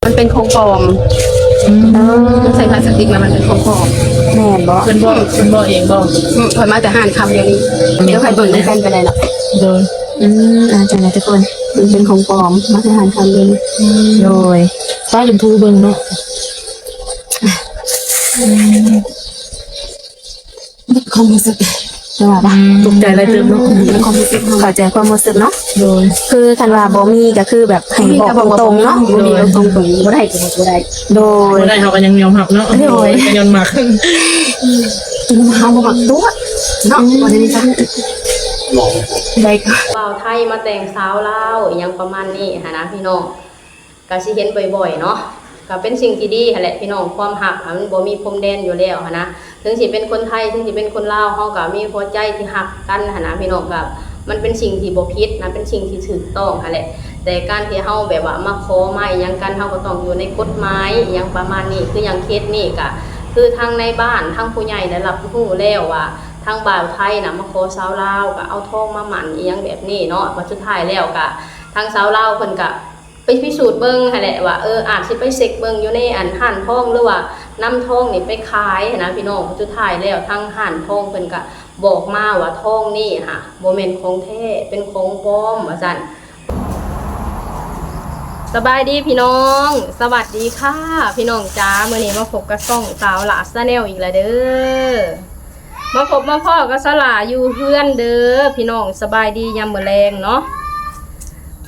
ມັນເປັນຂອງປອມ. ອືມ ໃສ່ພາສະຕິກມາ ມັນເປັນຂອງປອມ. ແມ່ນບໍ່? ເພິ່ນບອກ ເພິ່ນບອກເອງບໍ່? ອືມ ຂ້ອຍມາແຕ່ຮ້ານຄຳດຽວນີ້. ດຽວໃຫ້ເບິ່ງນຳກັນກໍໄດ້ເນາະ. ໂດຍ. ອືມ ອ່າ ຈັ່ງໃດທຸກຄົນ? ມັນເປັນຂອງປອມ ມາແຕ່ຮ້ານຄຳດຽວນີ້. ໂດຍ. ໄປເປັນຜູ້ເບິ່ງເນາະ. ຄວາມຮູ້ສຶກ ແຕ່ວ່າ ອືມ ຕົກໃຈຫຼາຍເຕີບເນາະ. ຄວາມຮູ້ສຶກ ເຂົ້າໃຈຄວາມຮູ້ສຶກເນາະ. ໂດຍ. ຄືຄັນວ່າບໍ່ມີກໍຄືແບບໃຫ້ບອກຕົງໆເນາະ. ບໍ່ມີກໍບອກຕົງໆ ບໍ່ໄດ້ກໍບອກບໍ່ໄດ້. ໂດຍ. ບໍ່ໄດ້ເຮົາກໍຍັງຍອມຮັບເນາະ. ໂດຍ. ກໍຍ້ອນມັກ ຈົນວ່າເຮົາບໍ່ມັກຕົວະເນາະ. ອືມ ບໍ່ໄດ້ມີສັກ ໄດ້ ບ່າວໄທມາແຕ່ງສາວລາວ ອີ່ຫຍັງປະມານນີ້ຫັ້ນນະພີ່ນ້ອງ. ກະຊິເຫັນບ່ອຍໆເນາະ ກະເປັນສິ່ງທີ່ດີຫັ້ນແຫຼະພີ່ນ້ອງ. ຄວາມຮັກຫັ້ນມັນບໍ່ມີພົມແດນຢູ່ແລ້ວຫັ້ນນະ. ເຖິງຊິເປັນຄົນໄທ ເຖິງຊິເປັນຄົນລາວ ເຮົາກະມີຫົວໃຈທີ່ຮັກກັນຫັ້ນນະພີ່ນ້ອງ. ກະມັນເປັນສິ່ງທີ່ບໍ່ຜິດນະ ເປັນສິ່ງທີ່ຖືກຕ້ອງຫັ້ນແຫຼະ. ແຕ່ການທີ່ເຮົາແບບວ່າມາຂໍມາອີ່ຫຍັງກັນ ເຮົາກໍຕ້ອງຢູ່ໃນກົດໝາຍອີ່ຫຍັງປະມານນີ້. ຄືຢ່າງເຄສນີ້ກະ ຄືທາງໃນບ້ານ ທາງຜູ້ໃຫຍ່ໄດ້ຮັບຮູ້ແລ້ວວ່າ ທາງບ່າວໄທນະມາຂໍສາວລາວ ກະເອົາທອງມາໝັ້ນອີ່ຫຍັງແບບນີ້ເນາະ. ບັດສຸດທ້າຍແລ້ວກະ ທາງສາວລາວເພິ່ນກະ ໄປພິສູດເບິ່ງຫັ້ນແຫຼະວ່າ ເອີ ອາດຊິໄປເຊັກເບິ່ງຢູ່ໃນອັນຮ້ານທອງ ຫຼືວ່ານຳທອງນີ້ໄປຂາຍຫັ້ນນະພີ່ນ້ອງ. ສຸດທ້າຍແລ້ວທາງຮ້ານທອງເພິ່ນກະບອກມາວ່າທອງນີ້ຫະ ບໍ່ແມ່ນຂອງແທ້ ເປັນຂອງປອມວ່າຊັ້ນ. ສະບາຍດີພີ່ນ້ອງ ສະຫວັດດີຄ່ະພີ່ນ້ອງຈ໋າ. ມື້ນີ້ມາພົບກັບຊ່ອງສາວຫຼ້າ Channel ອີກແລ້ວເດີ. ມາພົບມາພໍ້ກັບສາວຫຼ້າຢູ່ເຮືອນເດີພີ່ນ້ອງ. ສະບາຍດີຍາມມື້ແລງເນາະ.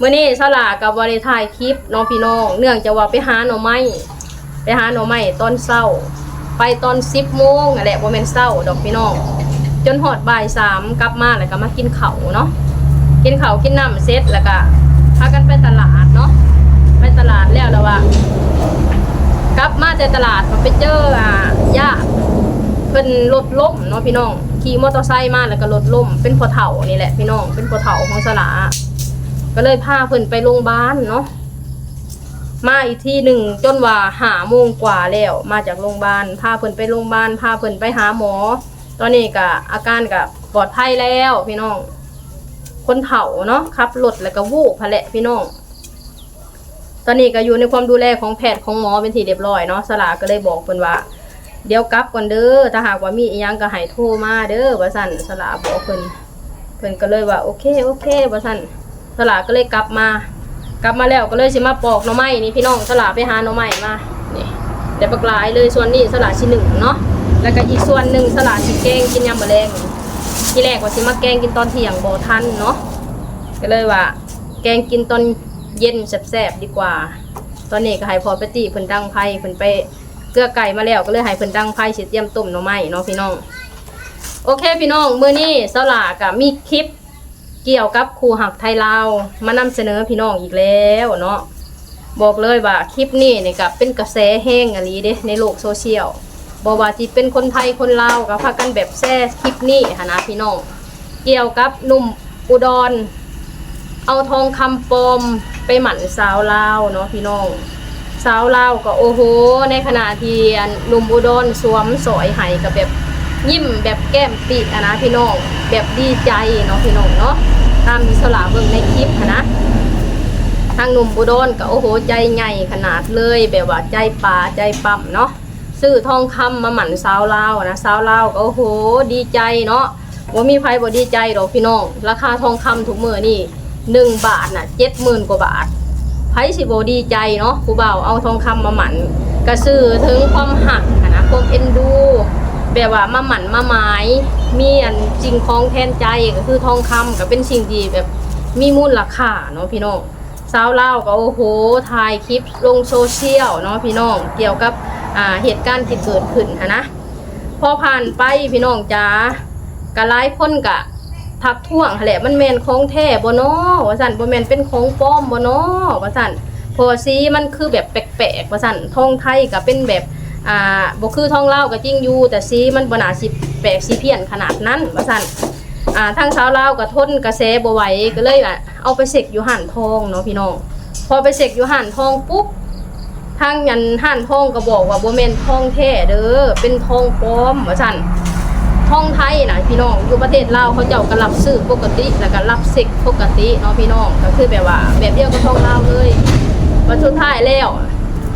ມື້ນີ້ສາວຫຼ້າກໍບໍ່ໄດ້ຖ່າຍຄລິບເນາະພີ່ນ້ອງ ເນື່ອງຈາກວ່າໄປຫາໜໍ່ໄມ້ ໄປຫາໜໍ່ໄມ້ຕອນເຊົ້າ ໄປຕອນສິບໂມງຫັ້ນແຫຼະ ບໍ່ແມ່ນເຊົ້າດອກພີ່ນ້ອງ ຈົນຮອດບ່າຍສາມ ກັບມາແລ້ວກໍມາກິນເຂົ້າເນາະ. ກິນເຂົ້າກິນນ້ຳເສັດ ແລ້ວກໍພາກັນໄປຕະຫຼາດເນາະ. ໄປຕະຫຼາດແລ້ວ ແລ້ວວ່າ ກັບມາແຕ່ຕະຫຼາດ ກໍໄປເຈີ ອ່າ ຍາດ ເພິ່ນລົດລົ້ມເນາະພີ່ນ້ອງ. ຂີ່ມໍເຕີໄຊມາແລ້ວກໍລົດລົ້ມ ເປັນພໍ່ເຖົ້ານີ້ແຫຼະພີ່ນ້ອງ ເປັນພໍ່ເຖົ້າຂອງສາວຫຼ້າ ກໍເລີຍພາເພິ່ນໄປໂຮງບານເນາະ. ມາອີກທີໜຶ່ງຈົນວ່າຫ້າໂມງກວ່າແລ້ວ ມາຈາກໂຮງບານ ພາເພິ່ນໄປໂຮງບານ ພາເພິ່ນໄປຫາໝໍ. ຕອນນີ້ກະອາການກະປອດໄພແລ້ວພີ່ນ້ອງ. ຄົນເຖົ້າເນາະ ຂັບລົດແລ້ວກະວູບຫັ້ນແຫຼະພີ່ນ້ອງ. ຕອນນີ້ກໍຢູ່ໃນຄວາມດູແລຂອງແພດຂອງໝໍເປັນທີ່ຮຽບຮ້ອຍເນາະ. ສາວຫຼ້າກໍເລີຍບອກເພິ່ນວ່າ ດຽວກັບກ່ອນເດີ ຖ້າຫາກວ່າມີອີ່ຫຍັງກໍໃຫ້ໂທມາເດີ ວ່າຊັ້ນ. ສາວຫຼ້າບອກເພິ່ນ ເພິ່ນກໍເລີຍວ່າ ໂອເຄ ໂອເຄ ວ່າຊັ້ນ. ສາວຫຼ້າກໍເລີຍກັບມາ ກັບມາແລ້ວກໍເລີຍຊິມາປອກໜໍ່ໄມ້ນີ້ພີ່ນ້ອງ. ສາວຫຼ້າໄປຫາໜໍ່ໄມ້ມາ ນີ້ ໄດ້ບັກຫຼາຍເລີຍ. ສ່ວນນີ້ສາວຫຼ້າຊິໜຶ້ງເນາະ ແລ້ວກໍອີກສ່ວນໜຶ່ງສາວຫຼ້າຊິແກງກິນຍາມມື້ແລງ. ທີແລກວ່າຊິມາແກງກິນຕອນທ່ຽງ ບໍ່ທັນເນາະ ກໍເລີຍວ່າ ແກງກິນຕອນເຢັນແຊບໆດີກວ່າ. ຕອນນີ້ກໍໃຫ້ພໍ່ແປດຕີ້ເພິ່ນດັງໄຟ ເພິ່ນໄປເກືອໄກ່ມາແລ້ວ ກໍເລີຍໃຫ້ເພິ່ນດັງໄຟ ຊິຕຽມຕົ້ມໜໍ່ໄມ້ເນາະພີ່ນ້ອງ. ໂອເຄພີ່ນ້ອງ ມື້ນີ້ສາວຫຼ້າກໍມີຄລິບກ່ຽວກັບຄູ່ຮັກໄທລາວ ມານຳສະເໜີພີ່ນ້ອງອີກແລ້ວເນາະ. ບອກເລີຍວ່າຄລິບນີ້ນີ້ກໍເປັນກະແສແຮງອີ່ຫຼີເດ້ ໃນໂລກໂຊຊຽວ. ບໍ່ວ່າຊິເປັນຄົນໄທຄົນລາວ ກໍພາກັນແບບແຊຄລິບນີ້ຫັ້ນນະພີ່ນ້ອງ. ກ່ຽວກັບໜຸ່ມອຸດອນ ເອົາທອງຄຳປອມໄປໝັ້ນສາວລາວເນາະພີ່ນ້ອງ. ສາວລາວກໍ ໂອ້ໂຫ ໃນຂະນະທີ່ ອັນ ໜຸ່ມອຸດອນສວມສ້ອຍໃຫ້ ກໍແບບຍິ້ມແບບແກ້ມປິຫັ້ນນະພີ່ນ້ອງ ແບບດີໃຈເນາະພີ່ນ້ອງເນາະ. ຕາມທີ່ສາວຫຼ້າເບິ່ງໃນຄລິບຫັ້ນນະ ທາງໜຸ່ມອຸດອນກໍ ໂອ້ໂຫ ໃຈໃຫຍ່ຂະໜາດເລີຍ ແບບວ່າໃຈປາໃຈປ້ຳເນາະ. ຊື້ທອງຄຳມາໝັ້ນສາວລາວນະ ສາວລາວກໍ ໂອ້ໂຫ ດີໃຈເນາະ. ບໍ່ມີໃຜບໍ່ດີໃຈດອກພີ່ນ້ອງ ລາຄາທອງຄຳທຸກມື້ນີ້ ໜຶ່ງບາດນະ ເຈັດໝື່ນກວ່າບາດ ໃຜຊິບໍ່ດີໃຈເນາະ. ຜູ້ບ່າວເອົາທອງຄຳມາໝັ້ນ ກະສື່ເຖິງຄວາມຮັກຫັ້ນນະ ຄວາມເອັນດູ ແບບວ່າມາໝັ້ນມາໝາຍ ມີອັນສິ່ງຂອງແທນໃຈ ກໍຄືທອງຄຳ ກໍເປັນສິ່ງທີ່ແບບມີມູນລະຄ່າເນາະພີ່ນ້ອງ. ສາວລາວກໍ ໂອ້ໂຫ ຖ່າຍຄລິບລົງໂຊຊຽວເນາະພີ່ນ້ອງ ກ່ຽວກັບ ອ່າ ເຫດການທີ່ເກີດຂຶ້ນຫັ້ນນະ. ພໍຜ່ານໄປພີ່ນ້ອງຈ໋າ ກໍຫຼາຍຄົນກໍທັກທ້ວງຫັ້ນແຫຼະ ມັນແມ່ນຂອງແທ້ບໍ່ນໍ ວ່າຊັ້ນ ບໍ່ແມ່ນເປັນຂອງປອມບໍ່ນໍ ວ່າຊັ້ນ ເພາະວ່າສີມັນຄືແບບແປກໆ ວ່າຊັ້ນ. ທອງໄທກໍເປັນແບບ ອ່າ ບໍ່ຄືທອງລາວກໍຈິງຢູ່ ແຕ່ສີມັນບໍ່ໜ້າຊິແປກຊິພຽນຂະໜາດນັ້ນ ວ່າຊັ້ນ. ອ່າ ທາງສາວລາວກໍທົນກະແສບໍ່ໄຫວ ກໍເລີຍ ອ່າ ເອົາໄປເຊັກຢູ່ຮ້ານທອງເນາະພີ່ນ້ອງ. ພໍໄປເຊັກຢູ່ຮ້ານທອງປຸບ ທາງອັນຮ້ານທອງກໍບອກວ່າ ບໍ່ແມ່ນທອງແທ້ເດີ ເປັນທອງປອມ ວ່າຊັ້ນ. ທອງໄທນະພີ່ນ້ອງ ຢູ່ປະເທດລາວເຂົາເຈົ້າກໍຮັບຊື້ປົກກະຕິ ແລ້ວກໍຮັບເຊັກປົກກະຕິເນາະພີ່ນ້ອງ ກໍຄືແບບວ່າແບບດຽວກັບທອງລາວເລີຍ. ບັດສຸດທ້າຍແລ້ວ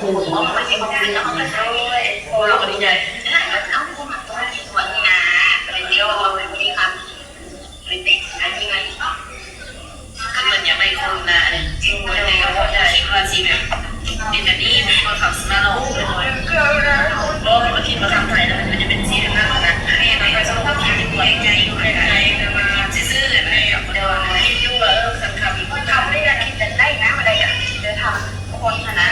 ເປັນ ເຮົາກໍດີໃຈ ເຮົາກໍບໍ່ມັກຕົວນີ້ຕົວນີ້ນະ ເປັນເດວເຮົາບໍ່ມີຄຳ ເປັນເດັກອັນນີ້ໄງ ຄືເພິ່ນຢາກໄດ້ຄົນນະ ອັນນີ້ ໂດຍ ແຕ່ກໍບໍ່ຄິດວ່າຊິແບບ ເປັນແບບນີ້ ເພາະວ່າເຂົາຊິມາຫຼອກ ບໍ່ ເພິ່ນບໍ່ຄິດວ່າຄຳໄທນະ ມັນຈະເປັນຊີ້ນະ ແມ່ນ ຂ້ອຍກໍຄິດຢູ່ ໃນໃຈຢູ່ ໃນໃຈ ແຕ່ວ່າຊື່ໆ ນະ ໂດຍ ຄິດຢູ່ວ່າ ເອີ ຄັນຄຳ ຄຳໄດ້ ຄິດຢາກໄດ້ນະ ມັນໄດ້ກະ ແຕ່ຖ້າມັນຄົນຫັ້ນນະ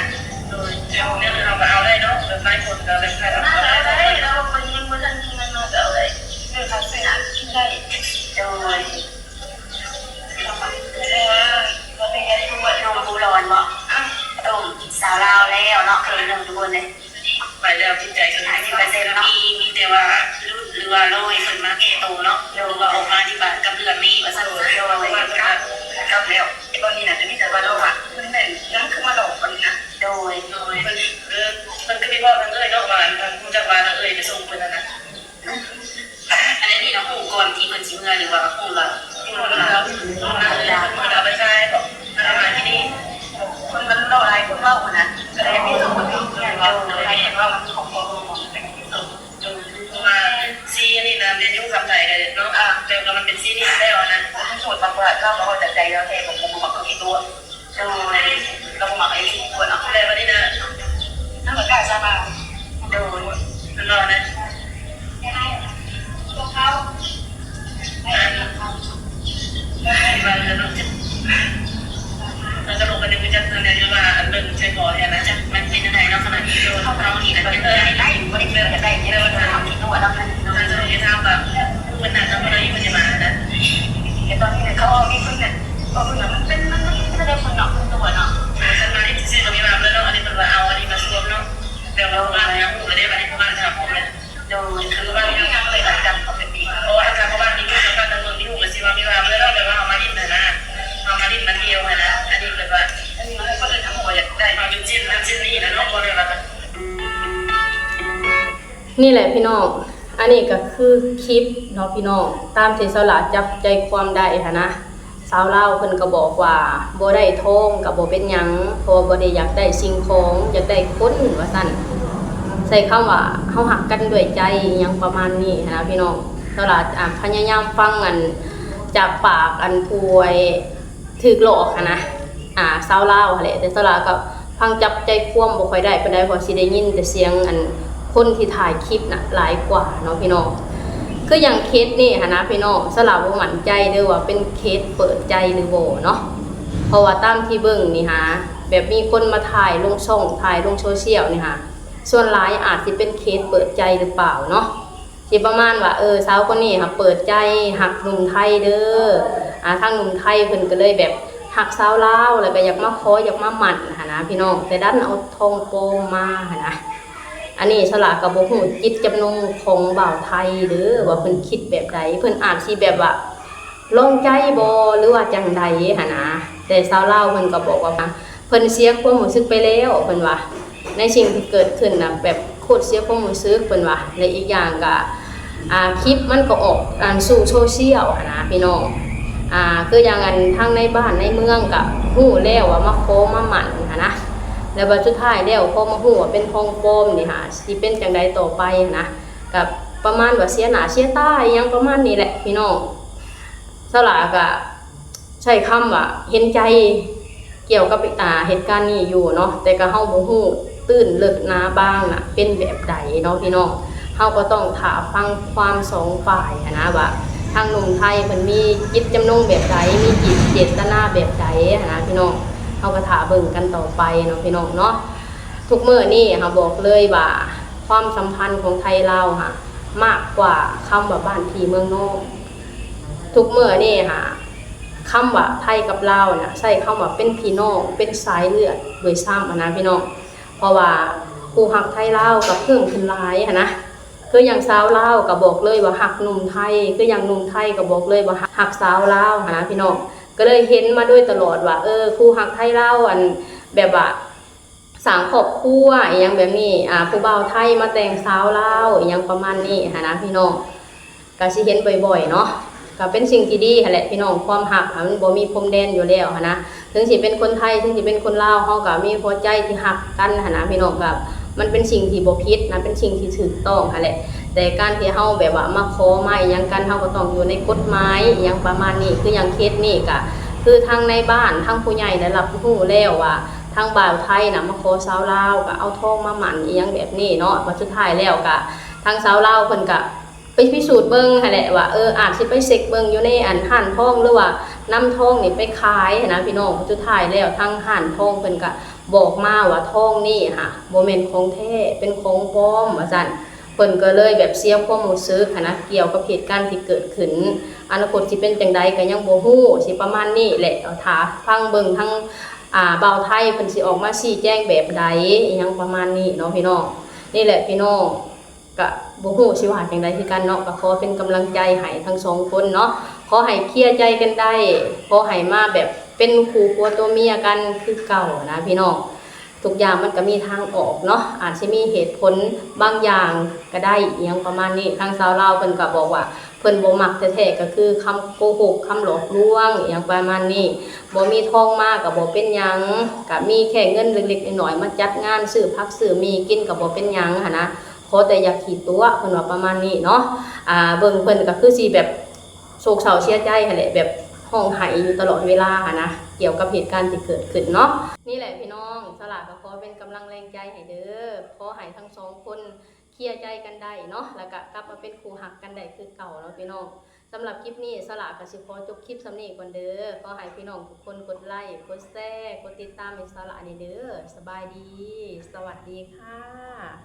ໂດຍ ແນວອື່ນເຮົາກໍເອົາໄດ້ເນາະ ແບບຫຼາຍຄົນກໍແບບ ເອົາໄດ້ ເຮົາກໍຍັງບໍ່ທັນມີເງິນ ເຮົາກໍເອົາໄດ້ ເອີ ຄັນຊື້ນະ ກິນໄດ້ ໂດຍ ເອີ ບໍ່ເປັນຫຍັງ ຄືວ່າຕົ້ມປູຫຼອນບໍ ຕົ້ມສາວລາວແລ້ວເນາະ ເຄີຍໜຶ່ງທຸກຄົນເດ້ ໄປແລ້ວຈິດໃຈຄື ຫ້າສິບເປີເຊັນເນາະ ມີ ມີແຕ່ວ່າລຸ້ນ ຫຼືວ່າລໍໃຫ້ເພິ່ນມາແກ້ໂຕເນາະ ໂດຍ ຫຼືວ່າອອກມາທີ່ບ້ານກັບເຮືອນນີ້ວ່າຊັ້ນ ໂດຍ ເພິ່ນວ່າກັບແລ້ວ ຕອນນີ້ນະ ຈະມີແຕ່ວ່າລໍວ່າ ເພິ່ນແມ່ນຫຍັງຄືມາຫຼອກອັນນີ້ນະ ໂດຍ ໂດຍ ເພິ່ນ ເອີ ເພິ່ນກໍໄປບອກທາງເອື້ອຍເນາະ ວ່າ ອັນ ຮູ້ຈັກວ່າທາງເອື້ອຍໄປສົ່ງເພິ່ນຫັ້ນນະ ອັນນີ້ນະ ຮູ້ກ່ອນທີ່ເພິ່ນຊິເມືອ ຫຼືວ່າຮູ້ຫຼັງ? ຮູ້ຫຼັງ ເພິ່ນເອົາໄປຂາຍບໍ? ເພິ່ນເອົາມາທີ່ນີ້ ເພິ່ນມັນເວົ້າຫຼາຍຄົນເວົ້າຫັ້ນນະ ກໍເລີຍມີສົມມຸດເປັນເພື່ອນເວົ້າ ໂດຍ ເພິ່ນເວົ້າມັນຂອງພໍ່ຂອງແມ່ ເພາະວ່າສີອັນນີ້ນະ ແມ່ນຢູ່ຄຳໄທກໍເນາະ ແຕ່ກໍມັນເປັນສີນີ້ແລ້ວນະ ຮູ້ວ່າລາວກໍເວົ້າຈາກໃຈລາວແທ້ ບໍ່ ບໍ່ມັກເອົາຂີ້ຕົວະ ໂດຍ ລາວບໍ່ມັກເອົາຂີ້ຕົວະເນາະ ແລ້ວບັດນີ້ນະ ເຮົາກໍກ້າສາບານ ໂດຍ ເພິ່ນເວົ້ານະ ອັນ ວ່າເລື່ອງ ເອີ ກໍລົງໄປໃນ ຈັກນັ້ນແຫຼະ ຫຼືວ່າ ອັນ ເບິ່ງໃສ່ພໍແທ້ນະ ຈັກມັນເປັນຈັ່ງໃດເນາະ ຂະໜາດທີ່ໂດນເຮົານີ້ນະ ເປັນໄດ້ ບໍ່ໄດ້ເປັນໄດ້ ແຕ່ວ່າຖ້າເຮົາຄິດຕົວະນຳ ໂດຍ ເຮົາກໍເພິ່ນນັດນຳ ເພິ່ນຢູ່ ເພິ່ນຈະມານະ ແຕ່ຕອນນີ້ເຂົາເອົານີ້ເພິ່ນນະ ເພິ່ນນະ ມັນເປັນ ມັນ ມັນ ມັນບໍ່ໄດ້ເພິ່ນເນາະ ເພິ່ນຕົວະເນາະ ເພິ່ນມານີ້ຊື່ໆ ກໍມີວ່າແລ້ວເນາະ ອັນນີ້ເພິ່ນວ່າເອົາ ອັນ ນີ້ແຫຼະພີ່ນ້ອງ, ອັນນີ້ກໍຄືຄລິບເນາະພີ່ນ້ອງ, ຕາມທີ່ສາວຫຼ້າຈັບໃຈຄວາມໄດ້ຫັ້ນນະ, ສາວລາວເພິ່ນກໍບອກວ່າບໍ່ໄດ້ທອງກໍບໍ່ເປັນຫຍັງ ເພາະວ່າບໍ່ໄດ້ຢາກໄດ້ສິ່ງຂອງ ຢາກໄດ້ຄົນວ່າຊັ້ນ, ໃຊ້ຄຳວ່າເຮົາຮັກກັນດ້ວຍໃຈ ອີ່ຫຍັງປະມານນີ້ຫັ້ນນະພີ່ນ້ອງ. ສາວຫຼ້າ ອາ ພະຍາຍາມຟັງ ອັນ ຈາກປາກ ອັນ ຜູ້ ໄອ້ ຖືກຫຼອກຫັ້ນນະ ອາ ຊາວລາວຫັ້ນແຫຼະ, ແຕ່ສາວຫຼ້າກໍຟັງຈັບໃຈຄວາມບໍ່ຄ່ອຍໄດ້ປານໃດ ເພາະຊິໄດ້ຍິນແຕ່ສຽງ ອັນ ຄົນທີ່ຖ່າຍຄລິບນະຫຼາຍກວ່າເນາະພີ່ນ້ອງ. ຄືຢ່າງເຄສນີ້ຫັ້ນນະພີ່ນ້ອງ, ສາວຫຼ້າບໍ່ໝັ້ນໃຈເດີ້ວ່າເປັນເຄສເປີດໃຈຫຼືບໍ່ເນາະ, ເພາະວ່າຕາມທີ່ເບິ່ງນີ້ຫາ ແບບມີຄົນມາຖ່າຍລົງຊ່ອງ ຖ່າຍລົງໂຊຊຽວນີ້ຫາ ສ່ວນຫຼາຍອາດຊິເປັນເຄສເປີດໃຈຫຼືເປົ່າເນາະ. ຊິປະມານວ່າ ເອີ ສາວຄົນນີ້ຫາເປີດໃຈຮັກໜຸ່ມໄທເດີ້, ອາ ທາງໜຸ່ມໄທເພິ່ນກໍເລີຍແບບຮັກສາວລາວ ແລ້ວກໍຢາກມາຂໍ ຢາກມາໝັ້ນຫັ້ນນະພີ່ນ້ອງ, ແຕ່ດັນເອົາທອງປອມມາຫັ້ນນະ. ອັນນີ້ສາວຫຼ້າກໍບໍ່ຮູ້ຈິດຈຳນົງຂອງບ່າວໄທເດີ້ ວ່າເພິ່ນຄິດແບບໃດ, ເພິ່ນອາດຊິແບບວ່າລອງໃຈບໍ່ ຫຼືວ່າຈັ່ງໃດຫັ້ນນະ, ແຕ່ສາວລາວເພິ່ນກໍບອກວ່າ ເພິ່ນເສຍຄວາມຮູ້ສຶກໄປແລ້ວ ເພິ່ນວ່າ ໃນສິ່ງທີ່ເກີດຂຶ້ນນະ ແບບໂຄດເສຍຄວາມຮູ້ສຶກ ເພິ່ນວ່າ. ແລະ ອີກຢ່າງກະ ອາ ຄລິບມັນກໍອອກ ອັນ ສູ່ໂຊຊຽວຫັ້ນນະພີ່ນ້ອງ, ອາ ຄືຢ່າງ ອັນ ທາງໃນບ້ານໃນເມືອງກະຮູ້ແລ້ວວ່າມາຂໍມາໝັ້ນຫັ້ນນະ, ແລ້ວບັດສຸດທ້າຍແລ້ວພໍມາຮູ້ວ່າເປັນທອງປອມນີ້ຫາ ຊິເປັນຈັ່ງໃດຕໍ່ໄປຫັ້ນນະ, ກະປະມານວ່າເສຍໜ້າເສຍຕາ ອີ່ຫຍັງປະມານນີ້ແຫຼະພີ່ນ້ອງ. ສາວຫຼ້າກະ ໃຊ້ຄຳວ່າເຫັນໃຈກ່ຽວກັບ ອາ ເຫດການນີ້ຢູ່ເນາະ, ແຕ່ກໍເຮົາບໍ່ຮູ້ຕື້ນເລິກໜາບາງນະເປັນແບບໃດເນາະພີ່ນ້ອງ. ເຮົາກໍຕ້ອງຖ້າຟັງຄວາມສອງຝ່າຍຫັ້ນນະ ວ່າທາງໜຸ່ມໄທເພິ່ນມີຈິດຈຳນົງແບບໃດ ມີຈິດເຈດຕະນາແບບໃດຫັ້ນນະພີ່ນ້ອງ, ເຮົາກໍຖ້າເບິ່ງກັນຕໍ່ໄປເນາະພີ່ນ້ອງເນາະ. ທຸກມື້ນີ້ເຮົາບອກເລີຍວ່າ ຄວາມສຳພັນຂອງໄທລາວຫາ ມາກກວ່າຄຳວ່າບ້ານພີ່ເມືອງນ້ອງ. ທຸກມື້ນີ້ຫາ ຄຳວ່າໄທກັບລາວນະ ໃຊ້ຄຳວ່າເປັນພີ່ນ້ອງ ເປັນສາຍເລືອດດ້ວຍຊ້ຳຫັ້ນນະພີ່ນ້ອງ, ເພາະວ່າຄູ່ຮັກໄທລາວກໍເພີ່ມຂຶ້ນຫຼາຍຫັ້ນນະ. ຄືຢ່າງສາວລາວກໍບອກເລີຍວ່າຮັກໜຸ່ມໄທ, ຄືຢ່າງໜຸ່ມໄທກໍບອກເລີຍວ່າຮັກສາວລາວຫັ້ນນະພີ່ນ້ອງ. ກໍເລີຍເຫັນມາໂດຍຕະຫຼອດວ່າ ເອີ ຄູ່ຮັກໄທລາວ ອັນ ແບບວ່າ ສ້າງຄອບຄົວອີ່ຫຍັງແບບນີ້ ອາ ຜູ້ບ່າວໄທມາແຕ່ງສາວລາວ ອີ່ຫຍັງປະມານນີ້ຫັ້ນນະພີ່ນ້ອງ, ກະຊິເຫັນບ່ອຍໆເນາະ. ກະເປັນສິ່ງທີ່ດີຫັ້ນແຫຼະພີ່ນ້ອງ, ຄວາມຮັກຫັ້ນມັນບໍ່ມີພົມແດນຢູ່ແລ້ວຫັ້ນນະ, ເຖິງຊິເປັນຄົນໄທ ເຖິງຊິເປັນຄົນລາວ ເຮົາກະມີຫົວໃຈທີ່ຮັກກັນຫັ້ນນະພີ່ນ້ອງ. ກະມັນເປັນສິ່ງທີ່ບໍ່ຜິດນະ ເປັນສິ່ງທີ່ຖືກຕ້ອງຫັ້ນແຫຼະ, ແຕ່ການທີ່ເຮົາແບບວ່າມາຂໍມາອີ່ຫຍັງກັນ ເຮົາກໍຕ້ອງຢູ່ໃນກົດໝາຍອີ່ຫຍັງປະມານນີ້. ຄືຢ່າງເຄສນີ້ກະ ຄືທາງໃນບ້ານ ທາງຜູ້ໃຫຍ່ໄດ້ຮັບຮູ້ແລ້ວວ່າ ທາງບ່າວໄທນະມາຂໍສາວລາວ ກໍເອົາທອງມາໝັ້ນອີ່ຫຍັງແບບນີ້ເນາະ, ບັດສຸດທ້າຍແລ້ວກະທາງສາວລາວເພິ່ນກະໄປພິສູດເບິ່ງຫັ້ນແຫຼະວ່າ ເອີ ອາດຊິໄປເຊັກເບິ່ງຢູ່ໃນ ອັນ ຮ້ານທອງ ຫຼືວ່ານຳທອງນີ້ໄປຂາຍຫັ້ນນະພີ່ນ້ອງ. ສຸດທ້າຍແລ້ວທາງຮ້ານທອງເພິ່ນກະບອກມາວ່າທອງນີ້ຫາ ບໍ່ແມ່ນຂອງແທ້ ເປັນຂອງປອມວ່າຊັ້ນ. ເພິ່ນກໍເລີຍແບບເສຍຄວາມຮູ້ສຶກຫັ້ນນະ ກ່ຽວກັບເຫດການທີ່ເກີດຂຶ້ນ, ອະນາຄົດຊິເປັນຈັ່ງໃດກໍຍັງບໍ່ຮູ້ ຊິປະມານນີ້ແຫຼະ. ຖ້າຟັງເບິ່ງທາງ ອາ ບ່າວໄທເພິ່ນຊິອອກມາຊີ້ແຈງແບບໃດ ອີ່ຫຍັງປະມານນີ້ເນາະພີ່ນ້ອງ. ນີ້ແຫຼະພີ່ນ້ອງ, ກະບໍ່ຮູ້ຊິວ່າຈັ່ງໃດຄືກັນເນາະ, ກະຂໍເປັນກຳລັງໃຈໃຫ້ທັງສອງຄົນເນາະ, ຂໍໃຫ້ເຄຍໃຈກັນໄດ້, ຂໍໃຫ້ມາແບບເປັນຄູ່ຜົວຕົວເມຍກັນຄືເກົ່ານະພີ່ນ້ອງ. ທຸກຢ່າງມັນກໍມີທາງອອກເນາະ, ອາດຊິມີເຫດຜົນບາງຢ່າງກໍໄດ້ ອີ່ຫຍັງປະມານນີ້. ທາງຊາວລາວເພິ່ນກໍບອກວ່າເພິ່ນບໍ່ມັກແທ້ໆ ກໍຄືຄຳໂກຫົກ ຄຳຫຼອກລວງ ອີ່ຫຍັງປະມານນີ້. ບໍ່ມີທອງມາກໍບໍ່ເປັນຫຍັງ, ກໍມີແຄ່ເງິນເລັກໆນ້ອຍໆ ມາຈັດງານ ຊື້ຜັກຊື້ໝີ່ກິນກໍບໍ່ເປັນຫຍັງຫັ້ນນະ, ຂໍແຕ່ຢ່າຂີ້ຕົວະ ເພິ່ນວ່າປະມານນີ້ເນາະ. ອາ ເບິ່ງເພິ່ນກໍຄືຊິແບບ ໂສກເສົ້າເສຍໃຈຫັ້ນແຫຼະ, ແບບຮ້ອງໄຫ້ຢູ່ຕະຫຼອດເວລາຫັ້ນນະ ກ່ຽວກັບເຫດການທີ່ເກີດຂຶ້ນເນາະ. ນີ້ແຫຼະພີ່ນ້ອງ, ສາວຫຼ້າກໍຂໍເປັນກຳລັງແຮງໃຈໃຫ້ເດີ້, ຂໍໃຫ້ທັງສອງຄົນເຄຍໃຈກັນໄດ້ເນາະ, ແລ້ວກໍກັບມາເປັນຄູ່ຮັກກັນໄດ້ຄືເກົ່າເນາະພີ່ນ້ອງ. ສຳລັບຄລິບນີ້ ສາວຫຼ້າກໍຊິຂໍຈົບຄລິບສ່ຳນີ້ກ່ອນເດີ້. ຂໍໃຫ້ພີ່ນ້ອງທຸກຄົນກົດໄລ, ກົດແຊ, ກົດຕິດຕາມໃຫ້ສາວຫຼ້າແດ່ເດີ້. ສະບາຍດີ, ສະຫວັດດີຄ່ະ.